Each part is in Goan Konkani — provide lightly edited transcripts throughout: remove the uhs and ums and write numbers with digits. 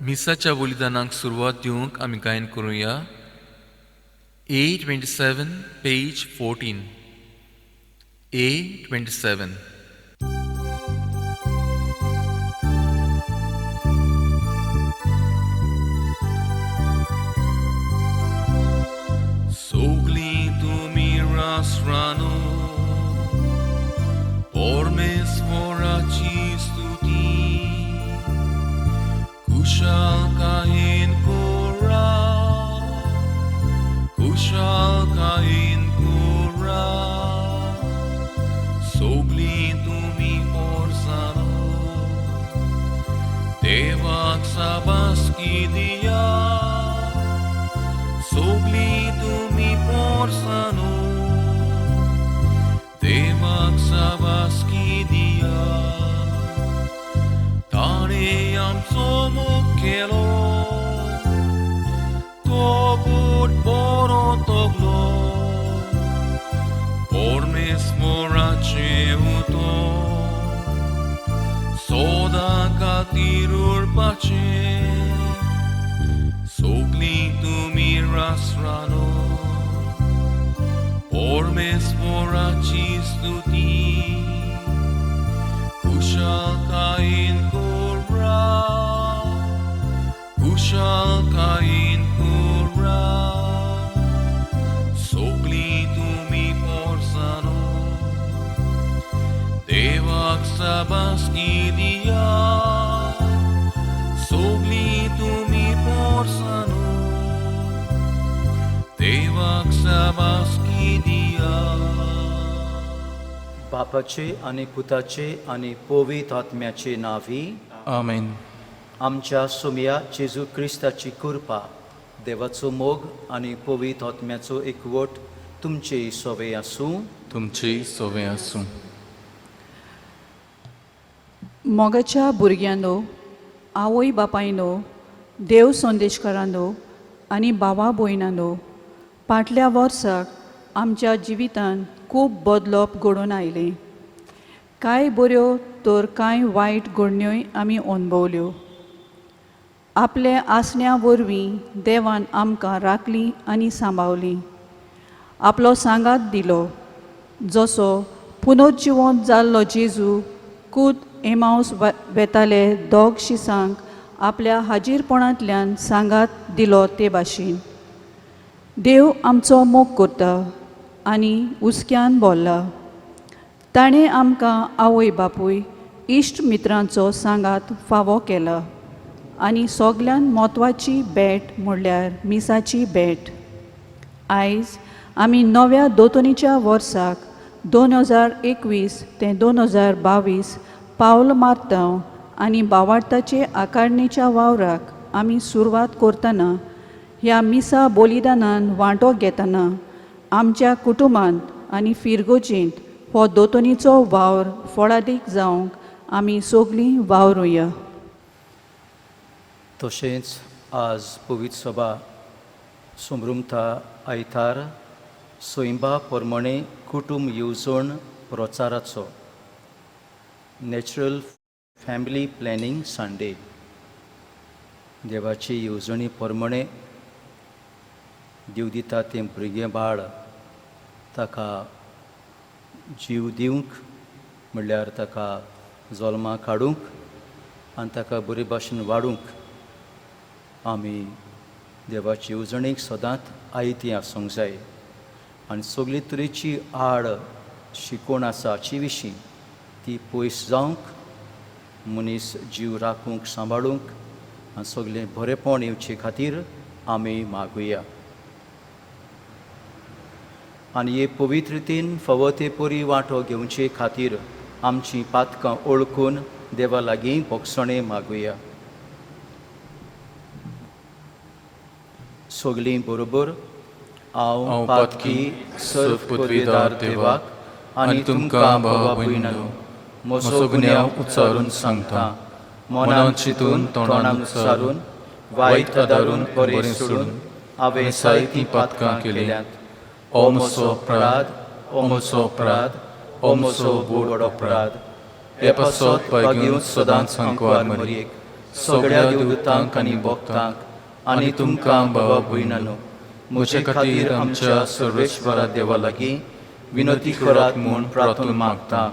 मिसाच्या बलिदानाक सुरवात दिवंक आमी गायन करुया. A 27 page 14. A 27. सगलीं तुमी राष्ट्रांनो परमेश्वराची स्तुती कुशलकायेन करा, कुशलकायेन करा. सगलीं तुमी पोरसानो देवाक साबासकी दिया. सगलीं तुमी पोरसानो देवाक साबासकी दिया. ताणें आमचो मोग केलो, तो गोड बरो तगलो. परमेश्वराचें उतर सदां खातीर उरपाचें. सगलीं तुमी राष्ट्रांनो परमेश्वराची स्तुती कुशलकायेन करा, कुशलकायेन करा. सगलीं तुमी पोरसानो देवाक साबासकी दिया. सगलीं तुमी पोरसानो देवाक साबासकी दिया. बापाचे आनी पुताचे आनी पवित्र आत्म्याचे नांवी आमेन. आमच्या सोमया जेजू क्रिस्ताची कृपा, देवाचो मोग आनी पवित्र आत्म्याचो एकवट तुमचे सोवे आसूं. तुमची सोवे आसूं. मोगाच्या भुरग्यांनो, आवय बापायनो, देव संदेशकारांनो आनी भावा भयणांनो, फाटल्या वर्साक आमच्या जिवितांत खूब बदलप घडोवन आयलें. कांय बऱ्यो तर कांय वायट घडण्योय आमी अणभवल्यो. आपले आसण्या वरवीं देवान आमकां राखली आनी सांबावली. आपलो सांगात दिलो, जसो पुनर्जिवंत जाल्लो जेजू कूद एमावस वेताले दोग शिसांक आपल्या हाजीरपणांतल्यान सांगात दिलो ते भाशेन. देव आमचो मोग करता आनी हुस्क्यान भरला. ताणें आमकां आवय बापूय, इश्ट मित्रांचो सांगात फावो केला आनी सगल्यान म्हत्वाची भेट म्हणल्यार मिसाची भेट. आयज आमी नव्या दोतोनीच्या वर्साक 2021 ते 2022 पावल मारता आनी बावार्थाचे आकारणीच्या वावराक आमी सुरवात करतना ह्या मिसा बलिदानान वांटो घेतना आमच्या कुटुंबांत आनी फिरगोजेंत हो दोतोनीचो वावर फळादीक जावंक आमी सगलीं वावरुया. तशेंच आज पवित्र सभा समृमता आयतार सैंबा प्रमाणे कुटुंब येवजण प्रचाराचो नॅचरल फॅमिली प्लॅनिंग संडे. देवाची येवजणी प्रमाणे देव दिता तें भुरगें बाळ ताका जीव दिवंक म्हणल्यार ताका जल्मा काडूंक आनी ताका बरे भाशेन वाडूंक आमी देवाची येवजणेक सदांच आयती आसूंक जाय आनी सगळे तरेची आड शिकवण आसा हाचे विशीं ती पयस जावंक मनीस जीव राखूंक सांबाळूंक आनी सगळें बरेपण येवचे खातीर आमी मागुया. आनी हे पवित्रतेन फावो ते परी वांटो घेवचे खातीर आमचीं पातकां ओळखून देवा लागीं भोगसणें मागुया. सगलीं बरोबर हांव पातकी सर्व पदवेदार देवाक आनी तुमकां भावा भयणांनो म्हजो गुन्यांव उच्चारून सांगता. मनान चिंतून, तोंडान उच्चारून, वायट आदारून, बरें सोडून हांवें जायतीं पातकां केल्यांत. ओ म्हजो अपराध, ओ म्हजो अपराध, ओ म्हजो व्हड अपराध. हे पासत पाय घेवन सदांच आंकवार मरयेक सगळ्या देवदूतांक आनी भक्तांक आनी तुमकां बाबा भयणानो म्हजे खातीर आमच्या सर्वेश्वरा देवा लागीं विनती करात म्हूण प्रार्थना मागता.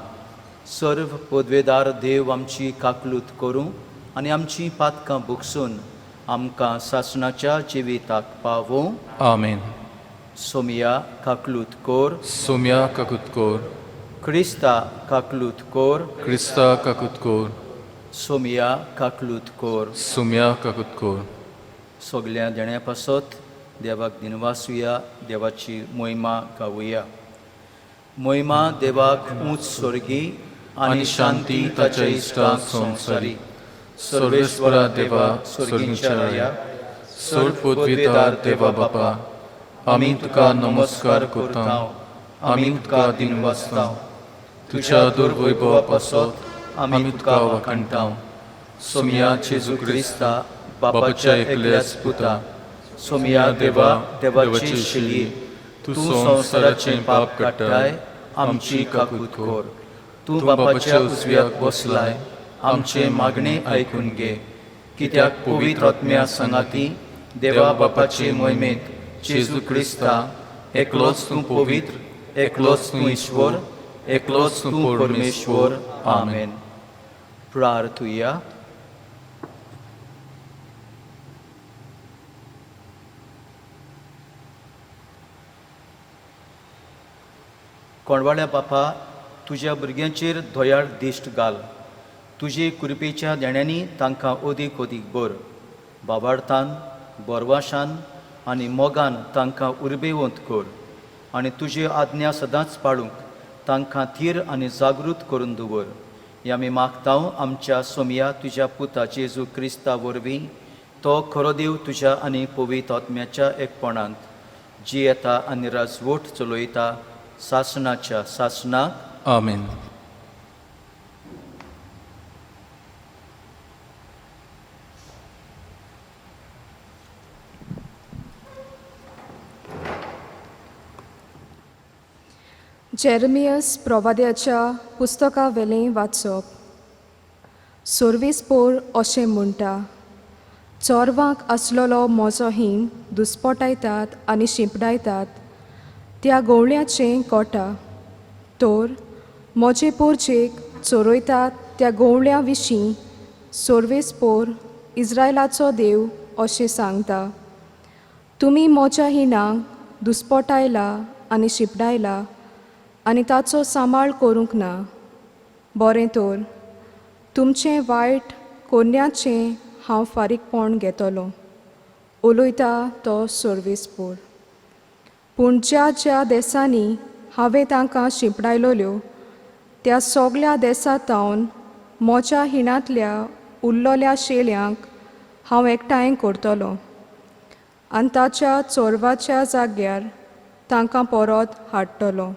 सर्व पदवेदार देव आमची काकलूत करूं आनी आमची पातकां भोगसून आमकां सासणाच्या जिविताक पावोवं. आमेन. सोमिया काकलूत कोर. सोम्या काकुतकोर. क्रिस्ता काकलूत कोर. क्रिस्ता काकुतकोर. सोमिया काकलूत कोर. सोम्या काकुतकोर. सगल्या देण्या पासत देवाक दिनवासुया, देवाची मोहिमा गावया. मोहिमा देवाक ऊंच स्वर्गी आनी शांती ताच्या इश्टाक संवसारी. सर्वेश्वरा देवा स्वर्गीच्या राया, सोड पदवेदार देवा बापा, आमी तुका नमस्कार करता, आमी तुका दिनवासता. तुज्या दुर्वैभवा पासत आमी तुका वाखाणटा. सोमिया जेजू क्रिस्ता बापाच्या एकल्याच पुता, सोमिया देवा देवाची शिली, तूं संवसाराचें पाप काडटाय, आमची काकूत कर. तूं बापाच्या उजव्याक बसलाय, आमचें मागणें आयकून घे. कित्याक पवित्र आत्म्या सांगाती देवा बापाचे मोहिमेंत जेजू क्रिस्ता एकलोच तूं पवित्र, एकलोच तूं ईश्वर, एकलोच तूं परमेश्वर. आमेन. प्रार्थुया. कोणवाळ्या बापा, तुज्या भुरग्यांचेर दयाळ दिश्ट घाल. तुजे कृपेच्या देण्यांनी तांकां अदीक अदीक बर बाबार्थान, बरवाशान आनी मोगान तांकां उर्बेवंत कर आनी तुजी आज्ञा सदांच पाळूंक तांकां थीर आनी जागृत करून दवर. हे आमी मागता आमच्या सोमया तुज्या पुता जेजू क्रिस्ता वरवीं, तो खरो देव तुज्या आनी पवित्र आत्म्याच्या एकपणांत जी येता आनी राजवट चलयता सासणाच्या सासणाक. आमेन. जेरमियस प्रवाद्याच्या पुस्तका वेलें वाचप. सोर्वीस पोर अशें म्हणटा, चोरवांक आसलेलो म्हजो हीम दुस्पटायतात आनी शिंपडायतात त्या गोवळ्याचें कोटा, तर म्हजे पोरचेक चोरयतात त्या गोवळ्या विशीं सोर्वीस पोर इस्रायलाचो देव अशें सांगता, तुमी म्हज्या हिणाक दुस्पटायला आनी शिंपडायला आनी ताचो सांबाळ करूंक ना. बरें तर तुमचें वायट कोन्याचें हांव फारीकपण घेतलो, उलयता तो सर्वीस पोर. पूण ज्या ज्या देसांनी हांवें तांकां शिंपडायलोल्यो त्या सगल्या देसां तावन म्हज्या हिणांतल्या उरलोल्या शेल्यांक हांव एकठांय करतलो आनी ताच्या चोरवाच्या जाग्यार तांकां परत हाडटलो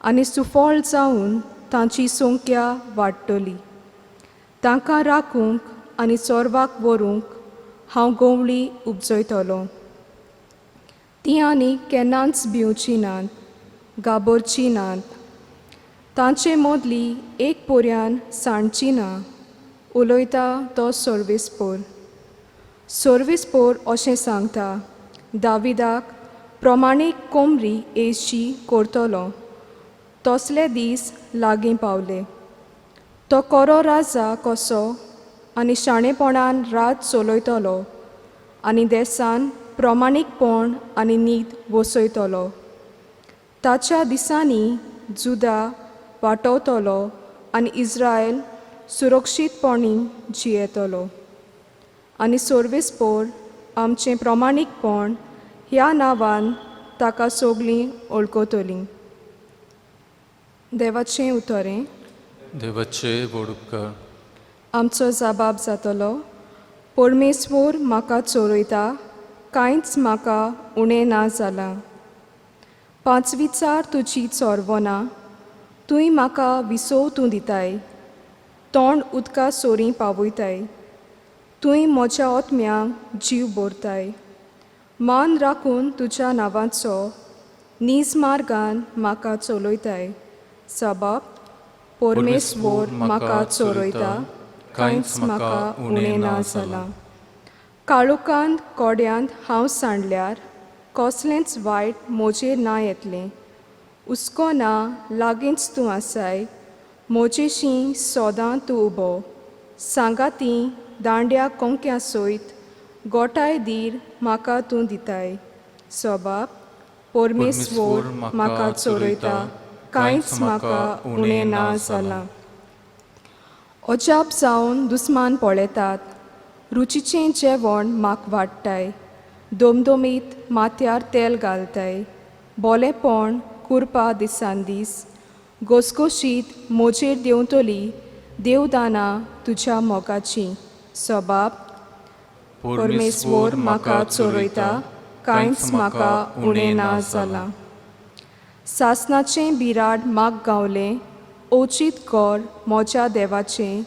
आनी सुफळ जावन तांची संख्या वाडटली. तांकां राखूंक आनी चोरवाक व्हरूंक हांव गोवळी उपजयतलो. तीं आनी केन्नाच भिवचीं नात, गाबरचीं नात, तांचे मदली एक पोऱ्यान सांडची ना, उलयता तो सर्वीस पोर. सर्वीस पोर अशें सांगता, दाविदाक प्रमाणीक कोमरी येशी करतलो तसले दीस लागीं पावले. तो कोरो राजा कसो आनी शाणेपणान रात चलयतलो आनी देसान प्रमाणीकपण आनी नीत वसयतलो. ताच्या दिसांनी जुदा वाटवतलो आनी इस्रायल सुरक्षीतपणी जियेतलो. आनी सर्वीस पोर आमचें प्रमाणीकपण ह्या नांवान ताका सगळीं वळखतलीं. देवाचें उतरें. देवाचे व्हड उपकार. आमचो जबाब जातलो, परमेश्वर म्हाका चोरयता, कांयच म्हाका उणें ना जालां. पांचवीचार तुजी चोरवना, तूंय म्हाका विसव तूं दिताय, तोंड उदका सोरीं पावयताय, तूंय म्हज्या ओतम्यांक जीव भरताय. मान राखून तुज्या नांवाचो नीज मार्गान म्हाका चलयताय. सबाब परमेश्वर म्हाका चोरयता, कांयच म्हाका उणें ना जालां. काळोखांत कोड्यांत हांव सांडल्यार कसलेंच वायट म्हजेर ना येतलें. हुस्को ना, लागींच तूं आसाय, म्हजेशी सदां तूं उबो. सांगाती दांड्या कोंक्या सयत गोठाय धीर म्हाका तूं दिताय. सोबाब परमेश्वर म्हाका चोरयता, कांयच म्हाका उणें ना जालां. अजाप जावन दुस्मान पळयतात, रुचीचें जेवण म्हाका वाडटाय, दमदमीत माथ्यार तेल घालताय. बोलेपण कुरपा दिसान दीस घसघशीत म्हजेर देंवतली देवदानां तुज्या मोगाचीं. सोबाब परमेश्वर म्हाका चोरयता, कांयच म्हाका उणें ना जालां. सासणाचें बिराड म्हाका गावलें, अवचीत घर म्हज्या देवाचें,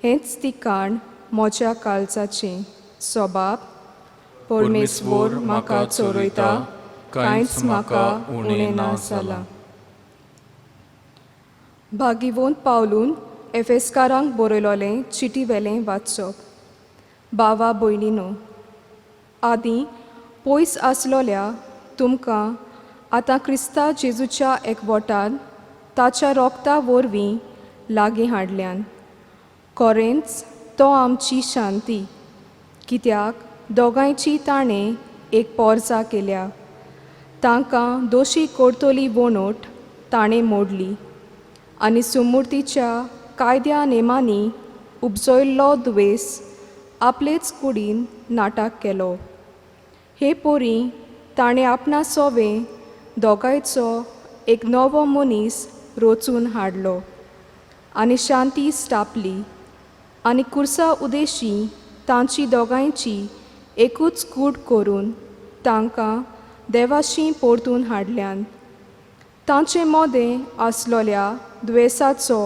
हेंच ठिकाण म्हज्या काळजाचें. सोबाब परमेश्वर म्हाका चोरयता, कांयच म्हाका उणें ना जालां. भागिवंत पावलून एफेस्कारांक बरयलोलें चिटी वेलें वाचप. भावा भयणीनो, आदीं पयस आसलोल्या तुमकां आतां क्रिस्ता जेजूच्या एकवटान ताच्या रोगता वरवीं लागीं हाडल्यान. खरेंच तो आमची शांती, कित्याक दोगांयची ताणें एक पोरजा केल्या. तांकां दोशी करतली वणट ताणें मोडली आनी सुमुर्तीच्या कायद्या नेमांनी उपजयल्लो दुवेस आपलेच कुडीन नाटक केलो. हे पोरी ताणें आपणा सोवे दोगांयचो एक नवो मनीस रचून हाडलो आनी शांती स्थापली आनी कुर्सा उदेशी तांची दोगांयची एकूच कूड करून तांकां देवाशी परतून हाडल्यान. तांचे मोदें आसलोल्या दुयेंसाचो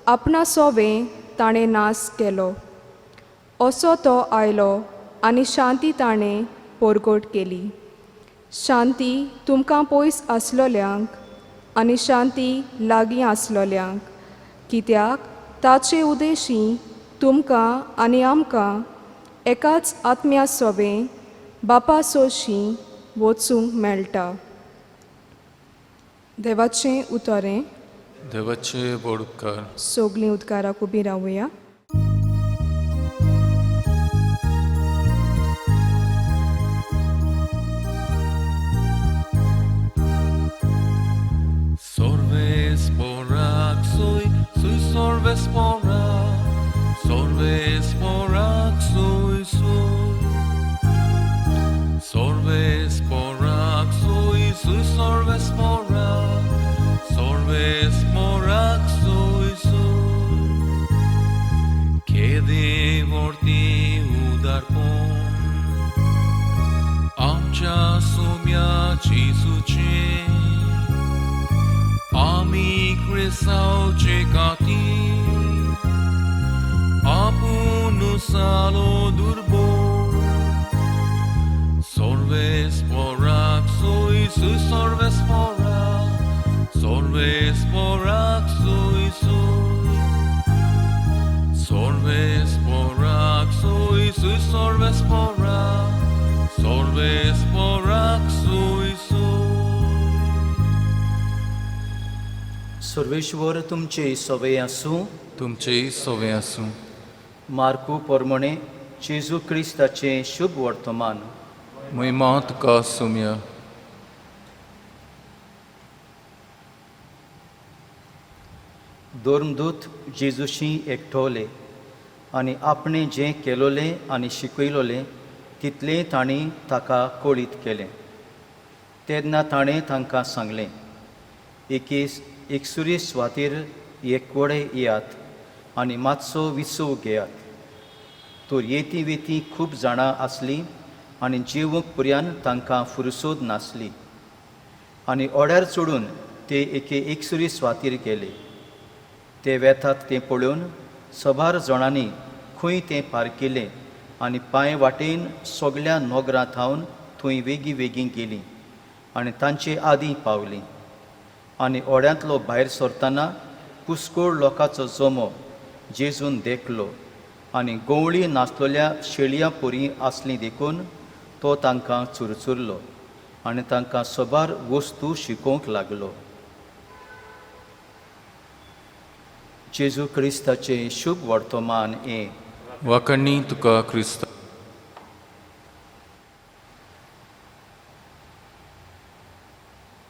आपणा सोवे ताणें नाश केलो. असो तो आयलो आनी शांती ताणें परगट केली. शांती तुमकां पयस आसलोल्यांक आनी शांती लागीं आसलोल्यांक, कित्याक ताचे उदेशी तुमकां आनी आमकां एकाच आत्म्या सोवे बापा सोशी वचूंक मेळटा. देवाचें उतरें. देवाचे व्हड उपकार. सगळीं उदकाराक उबी रावया. Sorves soy, soy sorves sorves porak soy soy. Sorves porak soy, soy sorves porak, sorves porak soy soy. Kede vorti udarpon, amcha sumya chisuche. Ami cresau cecati, apunu salo durbo. Sorves porak sui sui sorves porak, sorves porak sui sui. Sorves porak sui sui sorves porak, sorves porak sui sui. Sarveshwar तुमचे सवय आसूं. तुमचेय सवय आसूं. मार्कू पोरमणे जेजू क्रिस्ताचें शुभ वर्तमान. महिमा तुका सुम्या. धर्मदूत जेजूशी एकठवले आनी आपणें जें केलोलें आनी शिकयलोलें तितलें तांणी ताका कळीत केलें. तेन्ना ताणें तांकां सांगलें, एके एकसुरी स्वातीर एकवडे येयात आनी मातसो विसव घेयात. तर येती वेती खूब जाणां आसलीं आनी जेवंक पुर्यान तांकां फुरसोद नासली. आनी ओड्यार चडून ते एके एकसुरी स्वातीर गेले. ते वेतात तें पळोवन सबार जाणांनी खंय तें पारकिलें आनी पांय वाटेन सगळ्या नगरां थावन थंय वेगीं वेगीं गेलीं आनी तांचे आदीं पावलीं. आनी ओड्यांतलो भायर सरतना पुस्कोळ लोकांचो जमो जेजून देखलो आनी गवळी नासलेल्या शेळयां परी आसली देखून तो तांकां चुरचुरलो आनी तांकां सबार वस्तू शिकोवंक लागलो. जेजू क्रिस्ताचें शुभ वर्तमान हें. वाकण्णी तुका क्रिस्ता.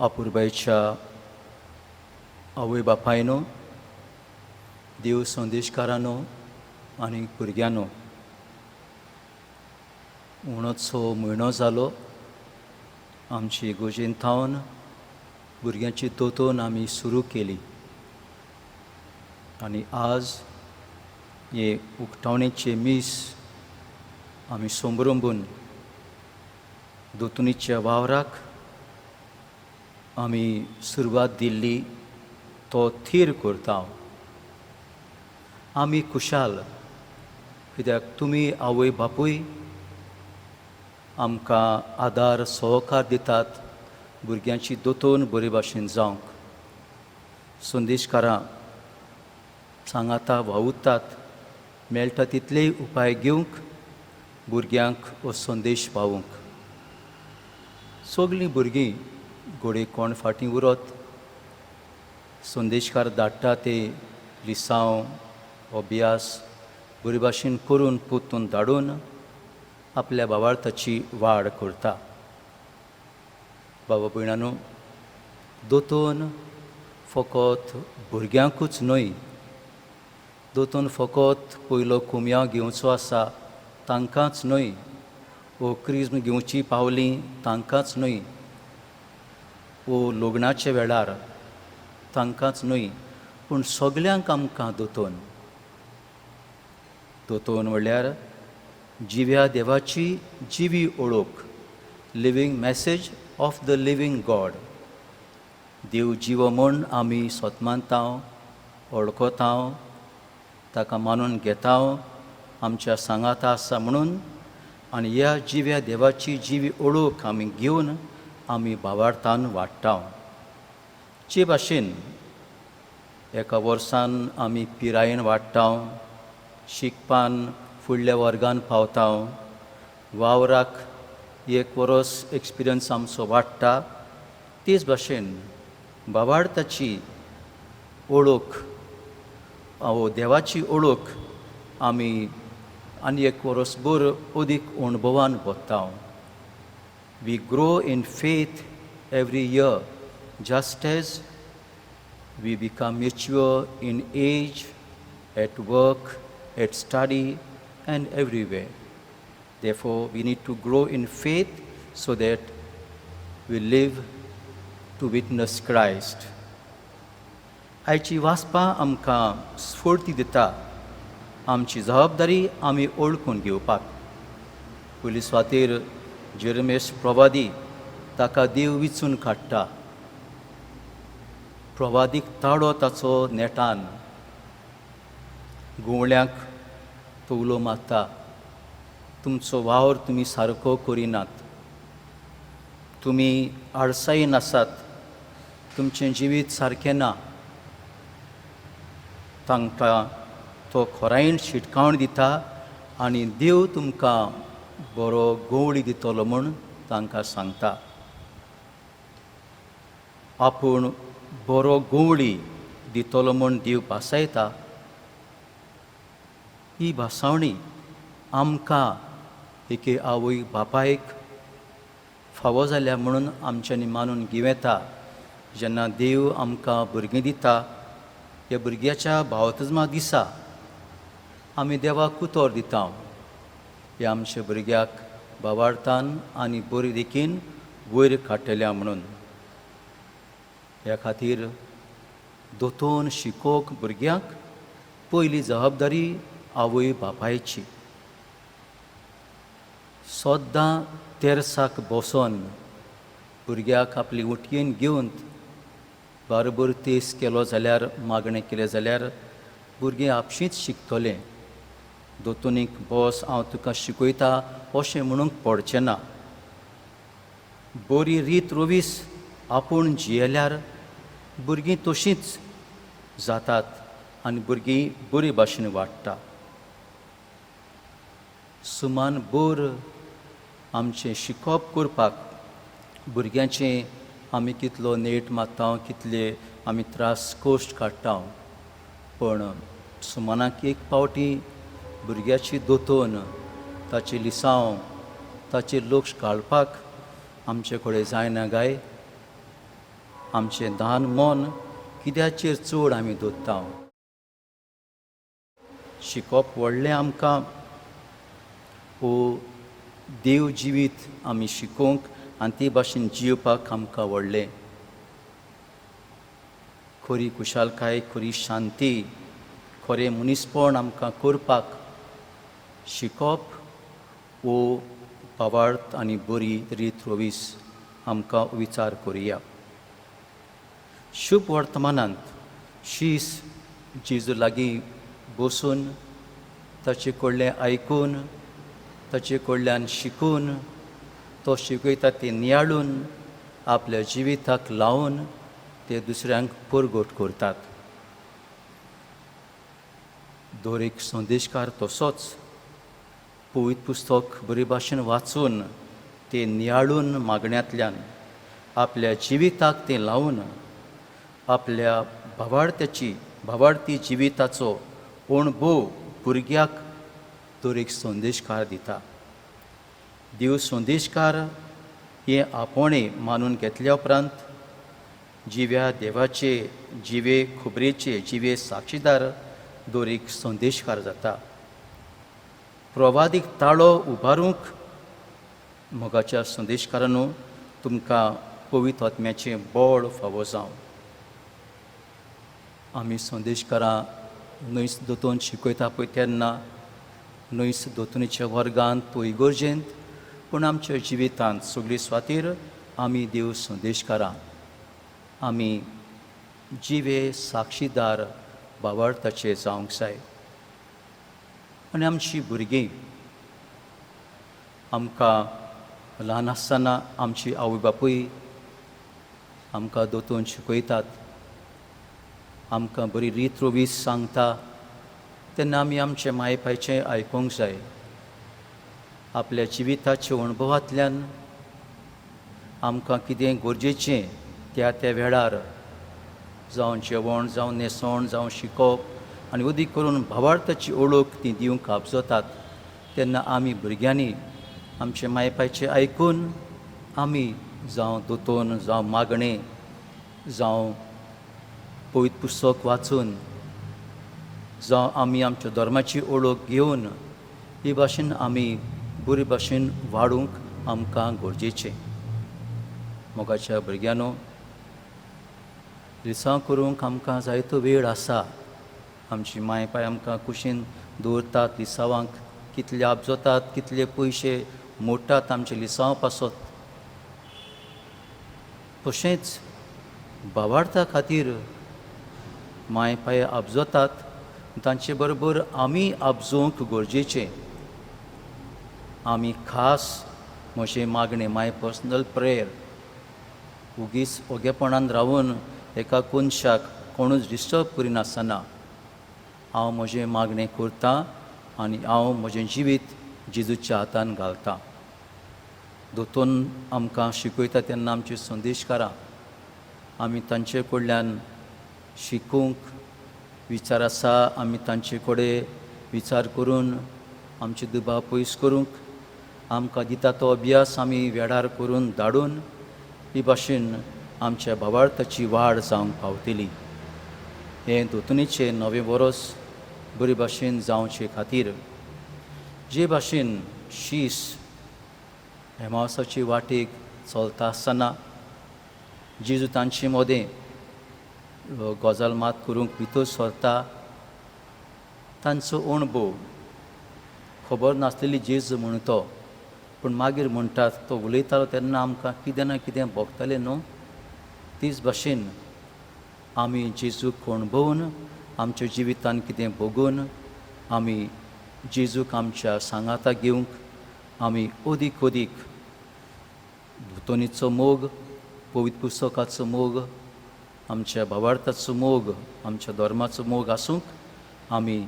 अपुरबायच्या आवय बापायनो, देव संदेशकारानो आनी भुरग्यांनो, उणोच सो म्हयनो जालो आमची इगर्जेन थावन भुरग्यांची दोतोन आमी सुरू केली आनी आज हे उक्तावणेचें मीस आमी संभ्रंबून दोतोनीच्या वावराक आमी सुरवात दिल्ली तो थीर करता. आमी खुशाल कित्याक तुमी आवय बापूय आमकां आदार सहकार दितात भुरग्यांची दोतोन बरे भाशेन जावंक. संदेशकारां सांगाता वावुरतात, मेळटा तितलेय उपाय घेवंक भुरग्यांक हो संदेश पावोवंक. सगलीं भुरगीं घोडे कोण फाटीं उरत, संदेशकार धाडटा ते लिसांव अभ्यास बरे भाशेन करून परतून धाडून आपल्या भावार्थाची वाड करता. बाबा भयणानो, दोतोन फकत भुरग्यांकूच न्हय, दोतोन फकत पयलो कुमयांव घेवचो आसा तांकांच न्हय, वो क्रिज्म घेवची पावली तांकांच न्हय, वो लग्नाच्या वेळार तांकांच न्हय, पूण सगल्यांक आमकां दोतोन. दोतोन म्हणल्यार जिव्या देवाची जिवी ओळख, living message of the living God. देव जिवो म्हूण आमी सोतमानता, वळखता, ताका मानून घेता, आमच्या सांगाता आसा म्हणून, आनी ह्या जिव्या देवाची जिवी ओळख आमी घेवन आमी भावार्थान वाडटा. जे भाशेन एका वर्सान आमी पिरायेन वाडटा, शिकपान फुडल्या वर्गान पावता, वावराक एक वरस एक्सपिरियन्स आमचो वाडटा, तेच भाशेन भावार्थाची ओळख वो देवाची ओळख आमी आनी एक वरसभर अदीक अणभवान वता. We grow in faith every year just as we become mature in age, at work, at study, and everywhere. Therefore, we need to grow in faith so that we live to witness Christ. आयची वाचपां आमकां स्फूर्ती दिता आमची जबाबदारी आमी ओळखून घेवपाक. पयली सुवातेर जेरमेस प्रवादी, ताका देव विचून काडटा. प्रवादीक ताळो ताचो नेटान घुंवळ्यांक तो उलो मारता, तुमचो वावर तुमी सारको करिनात, तुमी आळसायेन आसात, तुमचें जिवीत सारकें ना. तांकां तो खोरायेन शिटकावण दिता आनी देव तुमकां बरो गवळी दितलो म्हूण तांकां सांगता. आपूण बरो गवळी दितलो म्हूण देव भासायता. ही भासावणी आमकां एके आवय बापायक फावो जाल्या म्हणून आमच्यांनी मानून घेवं येता. जेन्ना देव आमकां भुरगीं दिता, ह्या भुरग्याच्या बावतिज्मा दिसा आमी देवाक उतर दिता, ह्या आमच्या भुरग्याक भावार्थान आनी बरी देखीन वयर काडटल्या म्हणून. ह्या खातीर दोतोन शिकोवंक भुरग्यांक पयली जबाबदारी आवय बापायची. सद्दां तेर्साक बसोन भुरग्याक आपली उटयेन घेवन बारबर तेस केलो जाल्यार, मागणें केलें जाल्यार भुरगीं आपशींच शिकतलें. दोतोनीक बस हांव तुका शिकयता अशें म्हणूंक पडचें ना. बरी रीत रोवीस आपूण जियेल्यार भुरगीं तशींच जातात आनी भुरगीं बरी भाशेन वाडटा. सुमान बोर आमचें शिकोवप करपाक भुरग्यांचें आमी कितलो नेट मारता, कितले आमी त्रास कश्ट काडटा, पूण सुमानाक एक पावटी भुरग्याची दोतोन, ताची लिसांव, ताचेर लक्ष घालपाक आमचे कडेन जायना गाय? आमचें दान मन कित्याचेर चड आमी दवरता? शिकोवप व्हडलें आमकां वो देव जिवीत आमी शिकोवंक आनी ते भाशेन जिवपाक आमकां व्हडलें? खरी खुशालकाय, खरी शांती, खरें मनीसपण आमकां करपाक शिकोवप वो भावार्थ आनी बरी रीत रोवीस? आमकां विचार करुया. शुभ वर्तमानांत शीस जेजू लागीं बसून, ताचे कडलें आयकून, ताचे कडल्यान शिकून, तो शिकयता तें नियाळून, आपल्या जिविताक लावन ते दुसऱ्यांक परगट करतात. दर एक संदेशकार तसोच पवित्र पुस्तक बरे भाशेन वाचून, तें नियाळून, मागण्यांतल्यान आपल्या जिविताक तें लावन, आपल्या भावार्थ्याची भावार्थी जिविताचो अणभव भुरग्याक दर एक संदेशकार दिता. देव संदेशकार हें आपोवणें मानून घेतल्या उपरांत जिव्या देवाचे जिवे खबरेचे जिवे साक्षीदार दर एक संदेशकार जाता. प्रवादीक ताळो उबारूंक मोगाच्या संदेशकारांनो, तुमकां पवित्र आत्म्याचें बळ फावो जावं. आमी संदेशकारां न्हंयच दोतोन शिकयता पळय तेन्ना, न्हंयच दोतोनीच्या वर्गांत वो इगर्जेंत, पूण आमच्या जिवितांत सगळी स्वातीर आमी देव संदेशकारां, आमी जिवे साक्षीदार भावार्थाचे जावंक जाय. आनी आमची भुरगीं आमकां ल्हान आसतना आमची आवय बापूय आमकां दोतोन शिकयतात, आमकां बरी रीत रोवीस सांगता, तेन्ना आमी आमचे माय पायचें आयकूंक जाय. आपल्या जिविताच्या अणभवांतल्यान आमकां कितें गरजेचें त्या त्या वेळार, जावं जेवण, जावं न्हेसण, जावं शिकोवप आनी अदीक करून भावार्थाची ओळख ती दिवंक आपजतात, तेन्ना आमी भुरग्यांनी आमचे माय पायचें आयकून आमी जावं दोतोन, जावं मागणें, जावं पवित्र पुस्तक वाचून, जावं आमी आमच्या धर्माची ओळख घेवन, ही भाशेन आमी बरे भाशेन वाडूंक आमकां गरजेचें. मोगाच्या भुरग्यांनो, लिसांव करूंक आमकां जायतो वेळ आसा. आमची माय पाय आमकां कुशीन दवरतात लिसांवांक. कितले आपजोतात, कितले पयशे मोडटात आमचे लिसांव पासत. तशेंच भावार्था खातीर माय पाय आपजोतात, तांचे बरोबर आमी आपजोवंक गरजेचें. आमी खास म्हजें मागणें, माय पर्सनल प्रेयर, उगीच ओगेपणान रावन एका कोनशाक कोणूच डिस्टर्ब करिनासतना हांव म्हजें मागणें करतां आनी हांव म्हजें जिवीत जेजूच्या हातान घालतां. दोतोन आमकां शिकयता तेन्ना आमची संदेशकारां आमी तांचे कडल्यान शिकूंक विचार आसा. आमी तांचे कडेन विचार करून आमचे दुबाव पयस करूंक, आमकां दिता तो अभ्यास आमी वेळार करून धाडून, ही भाशेन आमच्या भावार्थाची वाड जावंक पावतली. हें दोतोनीचें नवें वरस बरे भाशेन जावचे खातीर, जे भाशेन शीस हेमावसाचे वाटेक चलता आसतना जेजू तांचे मदें गजाल मात करूंक भितर सरता, तांचो अणभव खबर नासलेली जेजू म्हूण तो, पूण मागीर म्हणटात तो उलयतालो तेन्ना आमकां कितें ना कितें भोगतालें न्हू. तीच भाशेन आमी जेजूक अणभवून, आमच्या जिवितान कितें भोगून, आमी जेजूक आमच्या सांगाता घेवंक आमी अदीक अदीक दोतोनीचो मोग, पवित्र पुस्तकाचो मोग, आमच्या भावार्थाचो मोग, आमच्या धर्माचो मोग आसूंक आमी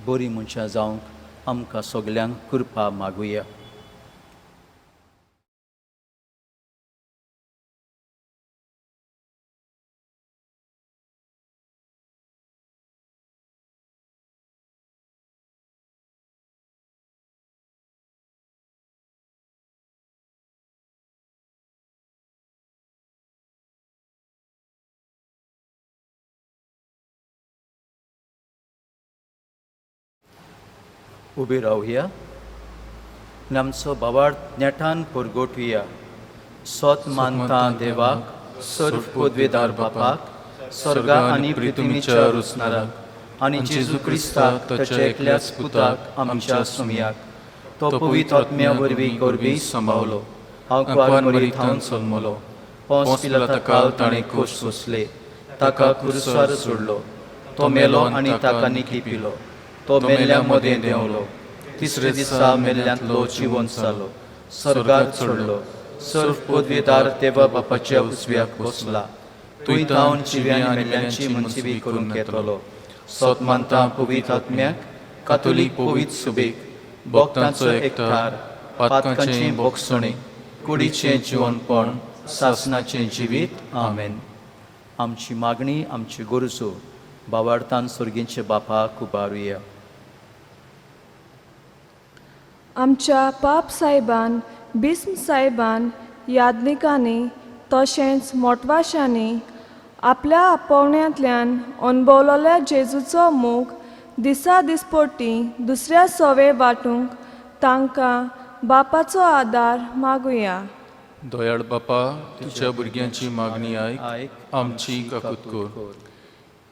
बरीं मनशां जावंक आमकां सगल्यांक कृपा मागुया. उबी रावया आनी आमचो भावार्थ नेटान परगटुया. सोत मानता देवाक, सर्व पदवेदार बापाक, स्वर्गा आनी पृथ्वीच्या रुचनाराक, आनी जेजू क्रिस्ताक ताच्या एकल्याच पुताक आमच्या सुमयाक, तो पवित्र आत्म्या वरवीं गोरबी सांबावलो, आंकवार मरी थावन जल्मलो, पोंस पिलाता काल ताणें खोश सोंसले, ताका खुरसार सोडलो, तो मेलो आनी ताका निकी पिलो, तो मेल्ल्या मदें देंवलो, तिसरे दिसा मेल्ल्यांतलो जिवन जालो, स्वर्गार चडलो, सर्व पदवेदार देवा बापाच्या उजव्याक बसला, थंय तावन जिव्या आनी मेल्ल्यांची मनसिबी करूंक येतलो. सोत मानता पवित्र आत्म्याक, कातोलीक पवित्र सुबेक, भक्तांचो एकठार, पातकांचें बोगसणें, कुडीचें जिवनपण, सासनाचें जिवीत. आमेन. आमची मागणी, आमची गरजो भावार्थान सर्गींचे बापाक उबारुया. आमच्या पाप साहेबान, बिस्म साहेबान, यादनिकांनी तशेंच मोटवाशांनी आपल्या आपोवण्यांतल्यान अणभवलेल्या जेजूचो मोग दिसा दिसपटी दुसऱ्या सवे वांटूंक तांकां बापाचो आदार मागुया. दयाळ बापा, तुज्या भुरग्यांची मागणी आयक, आमची काकूत कर.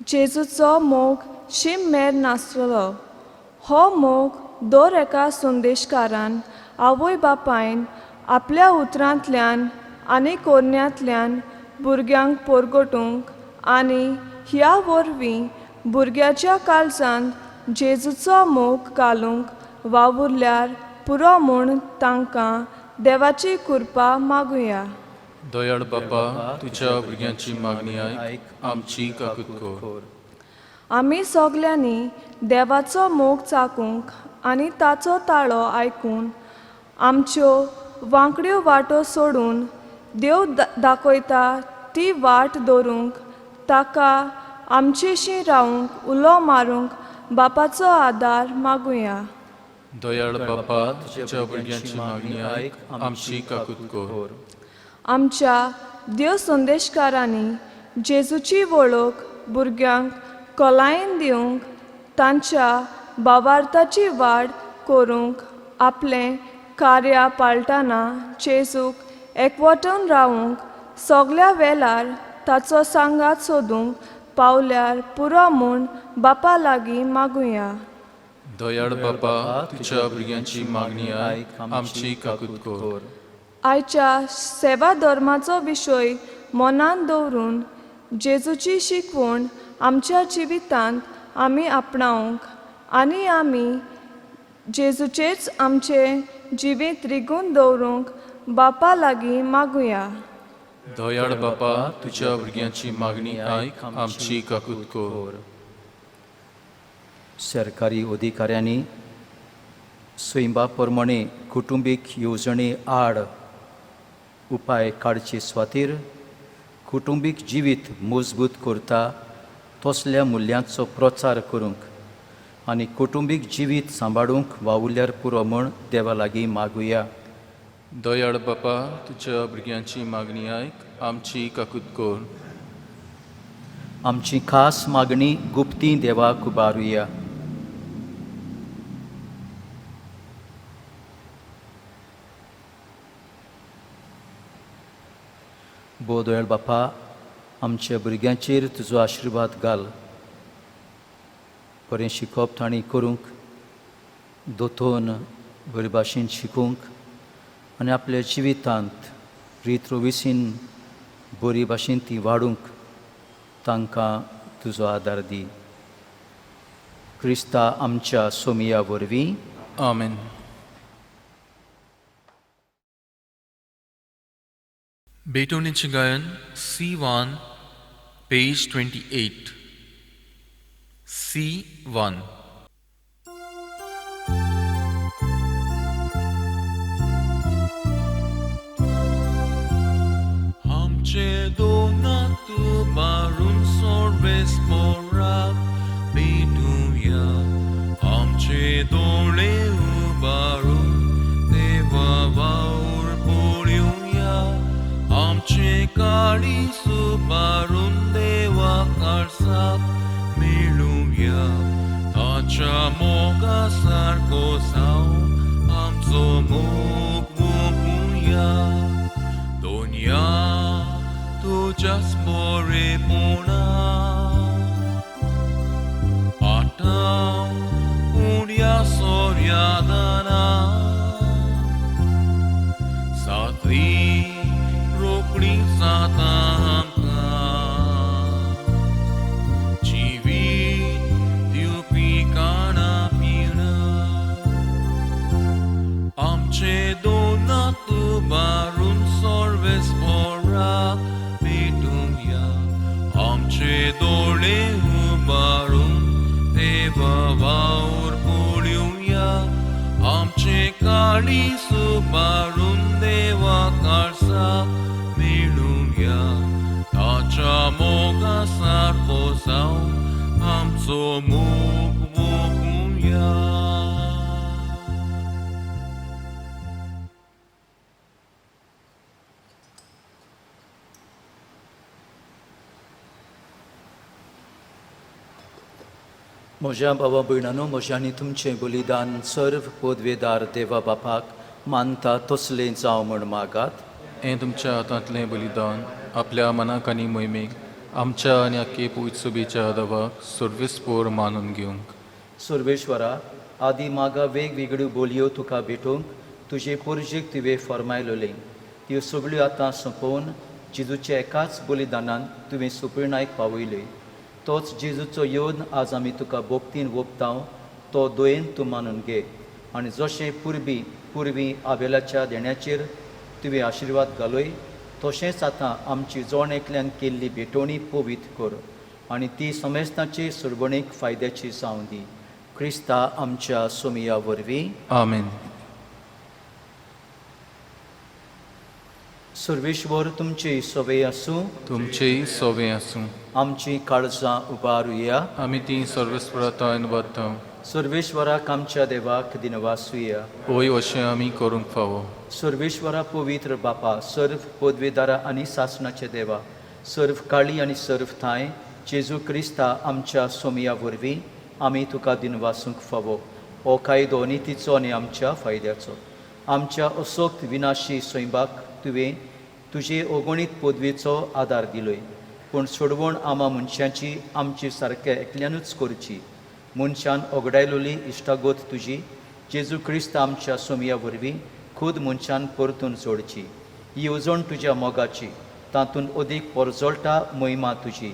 जेजूचो मोग शीम मेर नासलो. हो मोग दर एका संदेशकारान, आवय बापायन आपल्या उतरांतल्यान आनी कोरण्यांतल्यान भुरग्यांक परगटूंक आनी ह्या वरवीं भुरग्याच्या काळजांत जेजूचो मोग घालूंक वावुरल्यार पुरो म्हूण तांकां देवाची कृपा मागुया. दयाळ बापा, तुज्या भुरग्यांची मागणी आयक, आमची काकूत कर. आमी सगल्यांनी देवाचो मोग चाकूंक आनी ताचो ताळो आयकून आमच्यो वांकड्यो वाटो सोडून देव दाखयता ती वाट दवरूंक, ताका आमचेशी रावूंक उलो मारूंक बापाचो आदार मागुया. दयाळ बापा, तुज्या भुरग्यांची मागणी आयक, आमची काकूत कर. आमच्या देव संदेशकारांनी जेजूची वळख भुरग्यांक खोलायेन दिवंक, तांच्या भावार्थाची वाड करूंक आपलें कार्य पाळटाना जेजूक एकवटून रावूंक, सगल्या वेळार ताचो सांगात सोदूंक पावल्यार पुरो म्हूण बापा लागीं मागुया. दयाळ बापा, तुज्या भुरग्यांची मागणी आयक, आमची काकूत कर. आयच्या सेवा धर्माचो विशय मनांत दवरून जेजूची शिकवण आमच्या जिवितांत आमी आपणावंक आनी आमी जेजूचेच आमचें जिवीत रिगून दवरूंक बापा लागीं मागुया. दयाळ बापा, तुज्या भुरग्यांची मागणी आयक, आमची काकूत कर. सरकारी अधिकाऱ्यांनी सैमा प्रमाणे कुटुंबीक येवजणे आड उपाय काडचे स्वातीर कुटुंबीक जिवीत मजबूत करता तसल्या मुल्यांचो प्रचार करूंक आनी कुटुंबीक जिवीत सांबाळूंक वावुरल्यार पुरो म्हूण देवा लागीं मागुया. दयाळ बापा, तुज्या भुरग्यांची मागणी आयक, आमची काकूत कर. आमची खास मागणी गुप्ती देवाक उबारुया. बोदोळ बापा, आमच्या भुरग्यांचेर तुजो आशिर्वाद घाल, बरें शिकप तांणी करूंक, दोतोन बरे भाशेन शिकूंक आनी आपल्या जिवितांत रीत रोविसीन बरी भाशेन ती वाडूंक तांकां तुजो आदार दी. क्रिस्ता आमच्या सोमिया वरवीं. आमेन. बेटोनीचें गायन C1, page 28. C1. उबारून सर्वेस्पराक भेटुया. आमचे दोळे उबारून देवा वावर पळोवया. आमचे काळीज उबारून देवा काळसाक मेळुया. ताच्या मोगा सारको जावं आमचो मोग मोगुया. दोनया तुज्याच बरेपणा आतां उण्या सोर्यादाना सातली रोखडी जाता आमकां जिवीत दिवपी काणा पिणा. आमचे दोनात उबारून सर्वेस्पराक भेटुया. आमचे दोळे उबारून देवा वावर पळोवया. आमचे काळीज उबारून देवा काळसाक मेळुया. ताच्या मोगा सारको जावं आमचो मोग मोगुया. म्हज्या बाबा भयणानो, म्हज्या आनी तुमचें बलिदान सर्व पदवेदार देवा बापाक मानता तसलें जावं म्हण मागात. हें तुमच्या हातांतलें बलिदान आपल्या मनाक आनी मोहिमेक आमच्या आनी आख्खे पवित्र दवाक सर्वेस्पोर मानून घेवंक. सर्वेश्वरा, आदी मागा वेगवेगळ्यो बोलयो तुका भेटोवंक तुजे पोरजेक तुवें फर्मायलोलें त्यो सगळ्यो आतां सोंपोवन जेजूच्या एकाच बलिदानान तुवें सुपिरणायक पावयल्यो. तोच जेजूचो येवन आज आमी तुका भोक्तीन वोपतांव तो दयेन तूं मानून घे. आनी जशें पुर्वी आबेलाच्या देण्याचेर तुवें आशिर्वाद घालय तशेंच आतां आमची जण एकल्यान केल्ली भेटवणी पवित्र कर आनी ती समेस्तांचे सुरबणेक फायद्याची जावं दी. क्रिस्ता आमच्या सोमिया वरवीं. आमेन. सर्वेश्वर तुमची सवय आसूं. तुमचेय सोवे आसूं. आमची काळजां उबारुया. आमी ती सर्वेस्परातान वता. सर्वेश्वराक आमच्या देवाक दिनवासुया. होय, अशें आमी करूंक फावो. सर्वेश्वरा पवित्र बापा, सर्व पदवेदारा आनी सासणाचे देवा, सर्व काळी आनी सर्व थांय जेजू क्रिस्ता आमच्या सोमिया वरवीं आमी तुका दिनवासूंक फावो. हो कायदो नितीचो आनी आमच्या फायद्याचो. आमच्या असोक्त विनाशी सैंबाक तुवें तुजे अगणीत पदवेचो आदार दिलोय, पूण सोडवण आमा मनशांची आमची सारक्या एकल्यानूच करची. मनशान ओगडायलोली इश्टागत तुजी जेजू क्रिस्त आमच्या सोमिया वरवीं खुद मनशान परतून जोडची. ही येवजण तुज्या मोगाची, तातूंत अदीक परजळटा महिमा तुजी.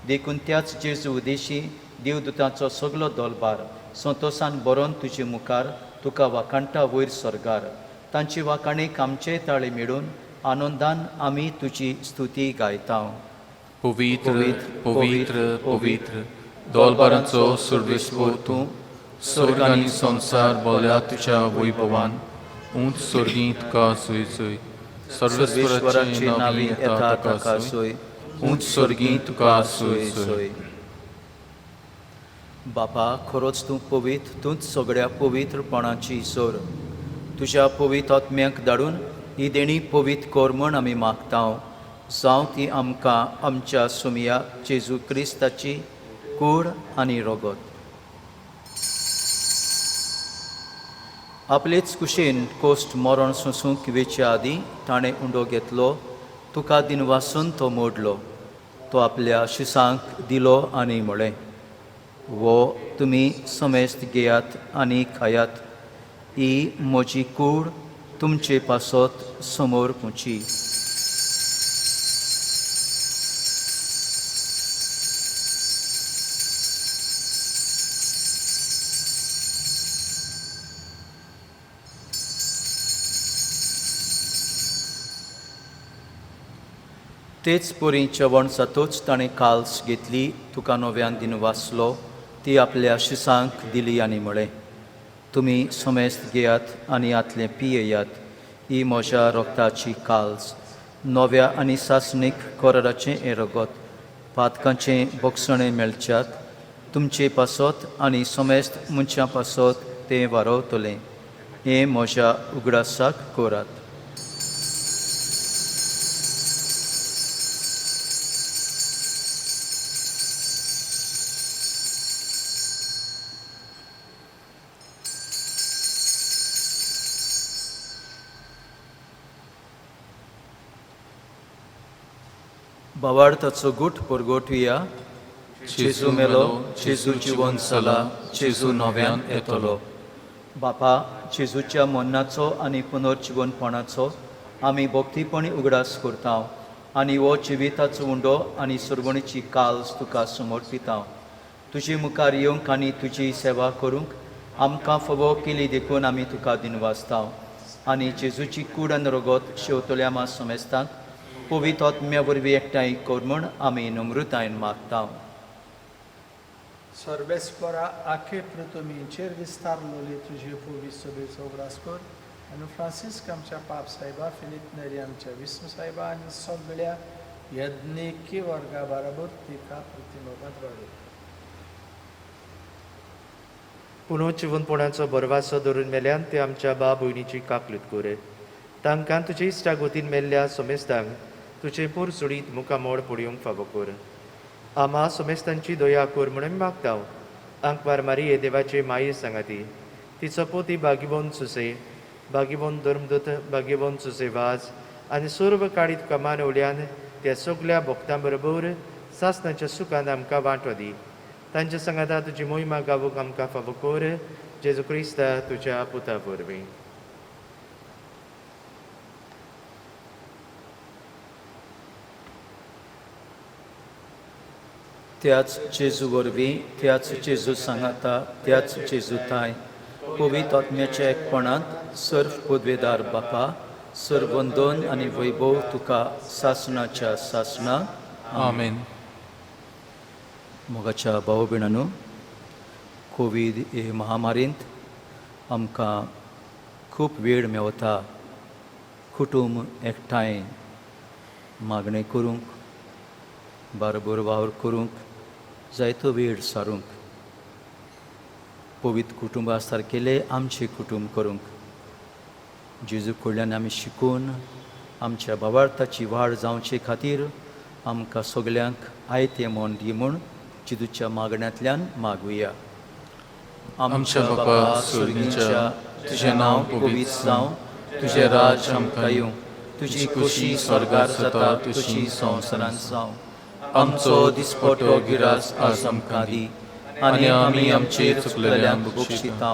देखून त्याच जेजू उदेशी देवदूतांचो सगलो दोलबार संतोसान बरोवन तुजे मुखार तुका वाखाणटा वयर सर्गार. तांची वाखाणेक आमचे ताळे मेळून आनंदान आमी तुजी स्तुती गायता. पवित्र पवित्र पवित्र दोलबारांचो सर्वेस्पोर तूं, स्वर्ग आनी संवसार बोल्या तुज्या वैभवान. उंच स्वर्गीं तुका सोय सोय. सर्वेश्वराचे नांवी येता ताका सोय. उंच स्वर्गीं तुका सोय सोय. बापा, खरोच तूं पवित्र, तूंच सगळ्या पवित्रपणाची जोर. तुज्या पवित्र आत्म्याक धाडून ही देणी पवित्र कर म्हण आमी मागता. जावं ती आमकां आमच्या सुमया जेजू क्रिस्ताची कूड आनी रगत. आपलेच कुशीन कोश्ट मरण सोंसूंक वेच्या आदीं ताणें उंडो घेतलो, तुका दिनवासून तो मोडलो, तो आपल्या शिसांक दिलो आनी म्हळें, वो तुमी समेस्त घेयात आनी खायात, ही म्हजी कूड तुमचे पासत समोर पुची. तेच परी जेवण जातूच ताणें काल्स घेतली, तुका नव्यान दिन वाचलो, ती आपल्या शिसांक दिली आनी म्हळें, तुमी समेस्त घेयात आनी हातलें पियेयात, ही म्हज्या रक्ताची काल्स, नव्या आनी सासणीक कराराचें हें रगत. पातकांचें बोगसणें मेळच्याक तुमचे पासत आनी समेस्त मनशां पासत तें वारवतलें. हें म्हज्या उगडासाक करात. भावार्थाचो गूट परगोटुया. जेजू मेलो, जेजू जिवन जाला, जेजू नव्यान येतलो. बापा, जेजूच्या मरणाचो आनी पुनर्जिवनपणाचो आमी भक्तीपणी उगडास करता आनी हो जिविताचो उंडो आनी सुरवणीची काल्स तुका समर्पिता. तुजे मुखार येवंक आनी तुजी सेवा करूंक आमकां फावो केली देखून आमी तुका दिनवासता आनी जेजूची कूड आनी रगत शेवतल्या मा समेस्तांक पवित्र आत्म्या वरवीं एकठांय कर म्हूण आमी नम्रतायेन मागता. सर्वेस्परा आखे पृथ्वीचेर विस्तारलोली तुजे पवित्र सभेचो उगडास कर आनी फ्रांसिस्क आमच्या पाप साहेबा, फिलीप नेरी आमच्या विष्णू साहेबा आनी सगळ्या यज्ञिकी वर्गा बराबर तिका प्रतिमोगांत वाडय. पुनर्जिवनपणाचो बरवासो धरून मेल्यान ते आमच्या बा भयणीची काकलूत कर. तांकां तुजे इश्टागतीन मेल्ल्या सोमेस्तांक तुजे पोरसुडीत मुखामोड पडयोवंक फावो कर. आमा सोमेस्तांची दया कर म्हणून मागता. आंकवार मारिये देवाचे माये सांगाती, तिचो पोती भागीवन सुसे, भागीवन धर्मदूत, भागीवन सुसे वाज आनी सर्व काळीत कमान उल्यान त्या सगल्या भक्तां बरोबर सासणाच्या सुखान आमकां वांटो दी. तांच्या सांगाता तुजी मोहिमा गावूंक आमकां फावो कर, जेजू क्रिस्ता तुज्या पुता वरवीं. त्याच जेजू वरवीं, त्याच जेजू सांगाता, त्याच जेजू थांय पवित्र आत्म्याच्या एकपणांत सर्व पदवेदार बापा, सर्व वंदन आनी वैभव तुका सासणाच्या सासणाक. आमेन. मोगाच्या भाव भयणांनो, कोवीड हे महामारींत आमकां खूब वेळ मेवता कुटूंब एकठांय मागणें करूंक, बारबर वावर करूंक, जायतो वेळ सारूंक, पवित्र कुटुंबा सारकेले आमचें कुटूंब करूंक. जेजू कडल्यान आमी शिकून आमच्या भावार्थाची वाड जावचे खातीर आमकां सगल्यांक आयतें मन दी म्हूण जेजूच्या मागण्यांतल्यान मागुया. आमच्या बापा स्वर्गीच्या, तुजें नांव पवित्र जावं, तुजें राज्य आमकां येवं, तुजी खुशी स्वर्गार जाता तशी संवसारांत जावं. आमचो दिसपटो गिरास आज आमकां दी आनी आमी आमचेर चुकलेल्यांक बक्षिता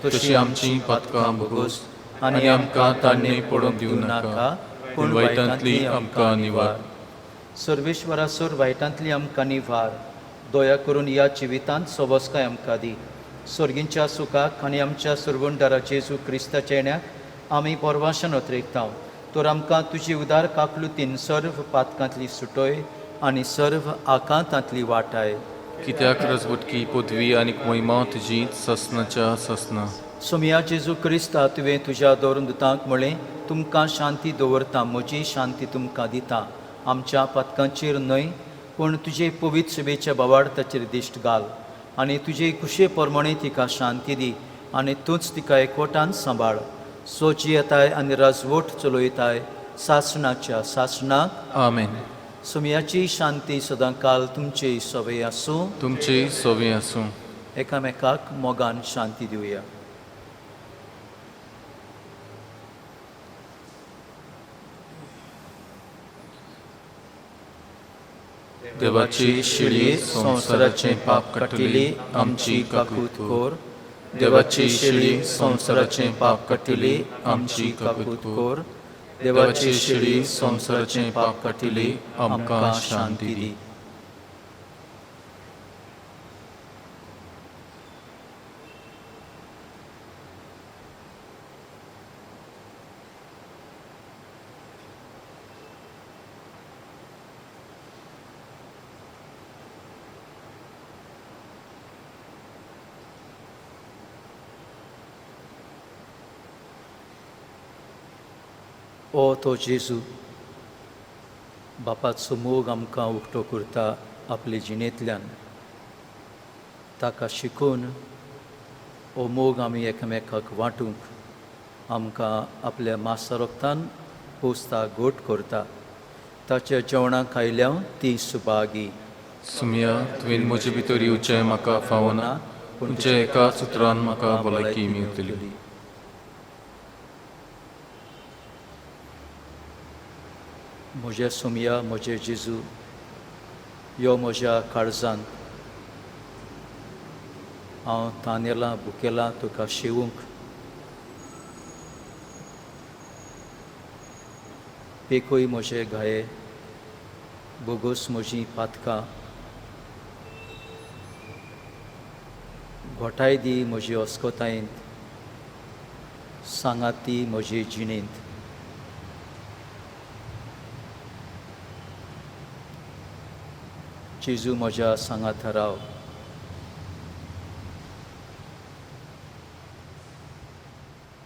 तशी आमची पातकां भोगोस आनी आमकां ताण्णे पडूंक दिवं नाका, पूण वायटांतली आमकां निवार. सर्वेश्वरा, सोर वायटांतली आमकां निवार. दया करून ह्या जिवितांत सोबसकाय आमकां दी. सर्गींच्या सुखाक आनी आमच्या सुरवणदारा जेजू क्रिस्ताच्या येण्याक आमी परवाशन अत्रेकता. तर आमकां तुजी उदार काकलुतीन सर्व पातकांतली सुटय आनी सर्व आकांतांतली वाटाय. कित्याक रजवटकी पदवी आनी मोहिमा तुजी ससनाच्या ससना. सोमया जेजू क्रिस्ता, तुवें तुज्या दवरून दुतांक म्हळें, तुमकां शांती दवरता, म्हजी शांती तुमकां दिता. आमच्या पातकांचेर न्हय पूण तुजे पवित्र सभेच्या भावार्थाचेर दिश्ट घाल आनी तुजे कुशे प्रमाणे तिका शांती दी आनी तूंच तिका एकवटान सांबाळ. सोची येताय आनी राजवट चलयताय सासणाच्या सासणाक. आमेन. सोमयाची शांती सदांकाल तुमचे सवय आसूं. तुमचे सवे आसूं. एकामेकाक मोगान शांती दिवया. देवाची शिळये संवसाराचें पाप काडटली, आमची काकूत कर. देवाची शिळी संवसाराचें पाप काडटली, आमची काकूत कर. देवाची शिळी संवसाराचें पाप काडटली, आमकां शांती दी. ओ तो जेजू, बापाचो मोग आमकां उक्तो करता. आपले जिणेंतल्यान। ताका शिकून हो मोग आमी एकामेकाक वांटूंक आमकां आपल्या मासा रोगतान पोसता गोट करता। ताच्या जेवणाक खायल्या ती सुभागी। सुमिया, तुवें म्हजे भितर येवचें म्हाका फावना, पूण तुज्या एका सुत्रान म्हाका भलायकी मेळटली। म्हज्या सुमिया, म्हजे जेजू, यो म्हज्या काळजांत, हांव तानेलां भुकेलां तुका शिवूंक। पेकय म्हजे घाये, बोगोस म्हजीं पातकां, घोटाय दी म्हजी अस्कतायेंत, सांगात ती म्हजे जिणेंत। जेजू म्हज्या सांगात राव।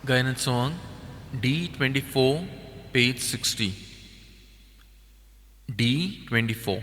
Guidance song D24, page 60. D24.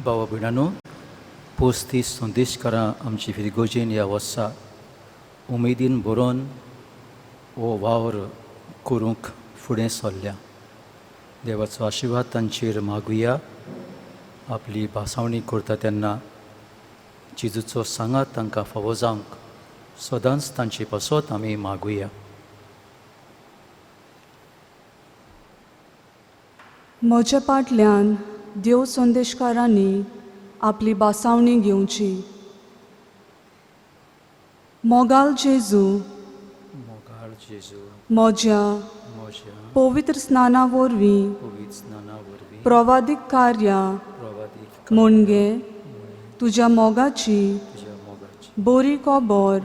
भावा भयणांनो, पोस्ती संदेशकारां आमची फिरगोजेन ह्या वर्सा उमेदीन बरोवन हो वावर करूंक फुडें सरल्या। देवाचो आशिर्वाद तांचेर मागुया। आपली भासावणी करता तेन्ना जेजूचो सांगात तांकां फावो जावंक सदांच तांचे पासत आमी मागुया। म्हज्या पाटल्यान देव संदेशकारांनी आपली भासावणी घेवची। मोगाल जेजू, मोगाळ जेजू, म्हज्या पवित्र स्नाना वरवीं प्रवादीक कार्यां म्हणजे तुज्या मोगाची बरी खबर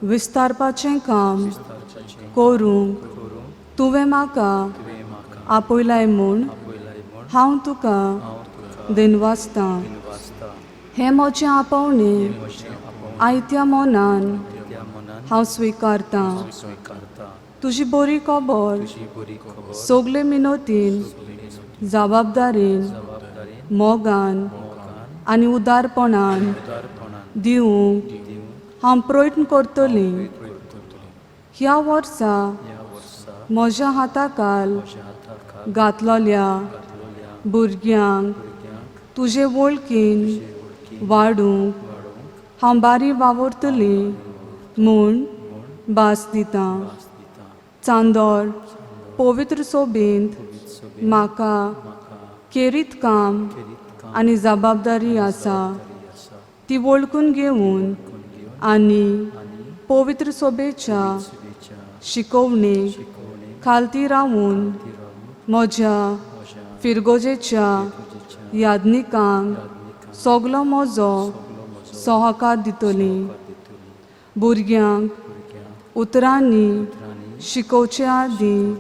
विस्तारपाचें काम करूंक तुवें म्हाका आपयलाय म्हूण हांव तुका दिनवासतां। हें म्हजें आपोवणें आयत्या मनान हांव स्विकारतां. तुजी बरी खबर सगळे मिनतीन, जबाबदारीन, मोगान आनी उदारपणान दिवंक हांव प्रयत्न करतली. ह्या वर्सा म्हज्या हाताखाल घातलेल्या भुरग्यांक तुजे वळखीन वाडूंक हांव बारी वावुरतली म्हूण भास दितां. चांदोर पवित्र सोबेंत म्हाका केरीत काम आनी जबाबदारी आसा ती वळखून घेवन आनी पवित्र सोबेच्या शिकोवणे खालती रावून म्हज्या फिरगोजेच्या यादनिकांक सगलो म्हजो सहकार दितली. भुरग्यांक उतरांनी शिकोवचे आदीं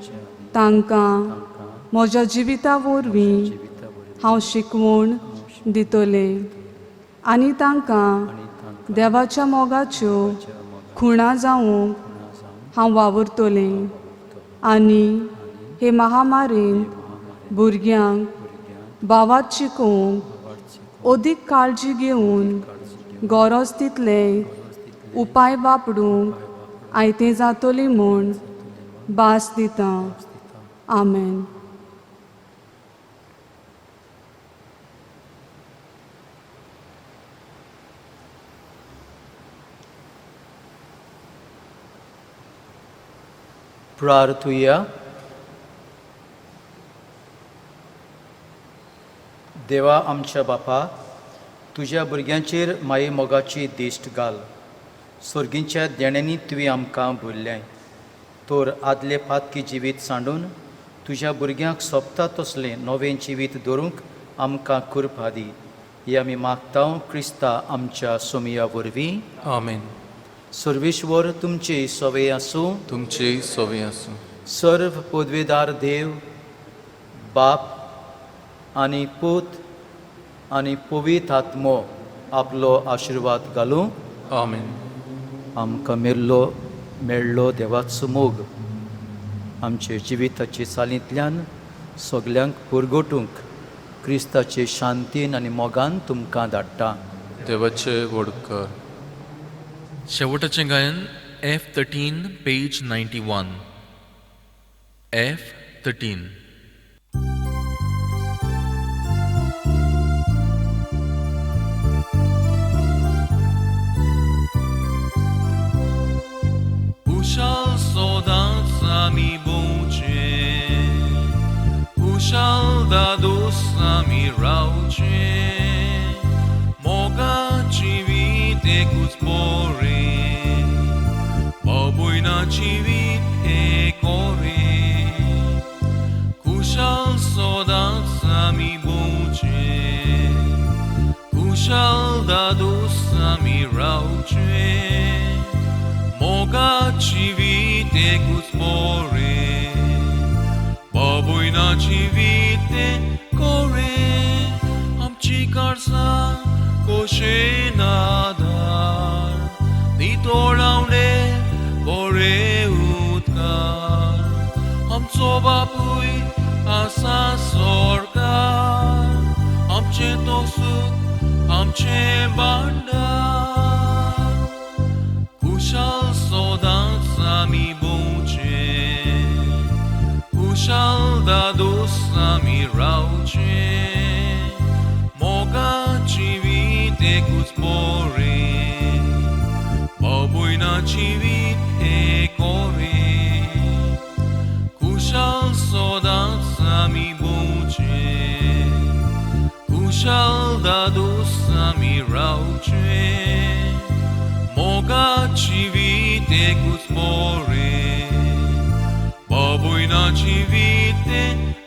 तांकां म्हज्या जिविता वरवीं हांव शिकवण दितलें आनी तांकां देवाच्या मोगाच्यो खुणा जावंक हांव वावुरतलें आनी हे महामारींत भुरग्यांक भावात शिकोवंक अदीक काळजी घेवन गरज तितले उपाय वापरूंक आयतें जातली म्हूण भास दितां. आमेन. प्रार्थुया. देवा आमच्या बापा, तुज्या भुरग्यांचेर माये मोगाची दिश्ट घाल. सर्गींच्या देण्यांनी तुवें आमकां भरलें तर आदले पातकी जिवीत सांडून तुज्या भुरग्यांक सोबता तसलें नवें जिवीत दवरूंक आमकां कृपा दी. हे आमी मागता क्रिस्ता आमच्या सोमया वरवीं. आमेन. सर्वेश्वर तुमचे सवे आसूं. तुमचे सवे आसूं. सर्व पदवेदार देव बाप आनी पूत आनी पवित्र आत्मो आपलो आशिर्वाद घालूं. आमेन. आमकां मेल्लो मेळ्ळो देवाचो मोग आमचे जिविताचे चालींतल्यान सगल्यांक पुरगोटूंक क्रिस्ताचे शांतीन आनी मोगान तुमकां धाडटा. देवाचे वडकर. शेवटाचें गायन F13 page 91. F13. कुशल सदांच आमी भोंवचें, कुशल दादोस आमी रावचें, मोगा जिवीत एकूच बरें, बाबूयना जिवीत एक ओरें. कुशल सदांच आमी भोंवचें, कुशल दादोस आमी रावचें, मोगा जिवीत एकूच बरें, बाबूयना जिवीत एक ओरें. आमची काळजां कशें आदार नितळावणे बरें उदकार, आमचो बापूय आसा सरकार, आमचें तो सूख आमचें भांडार. कुशल सदांच आमी भोंवचें, कुशल दादोस आमी रावचें, मोगा जिवीत एकूच बरें, बाबूयना जिवीत एक ओरें. कुशल सदांच आमी भोंवचें, कुशल दादोस आमी रावचें, मोगा जिवीत एकूच बरें, बाबूयना जिवीत एक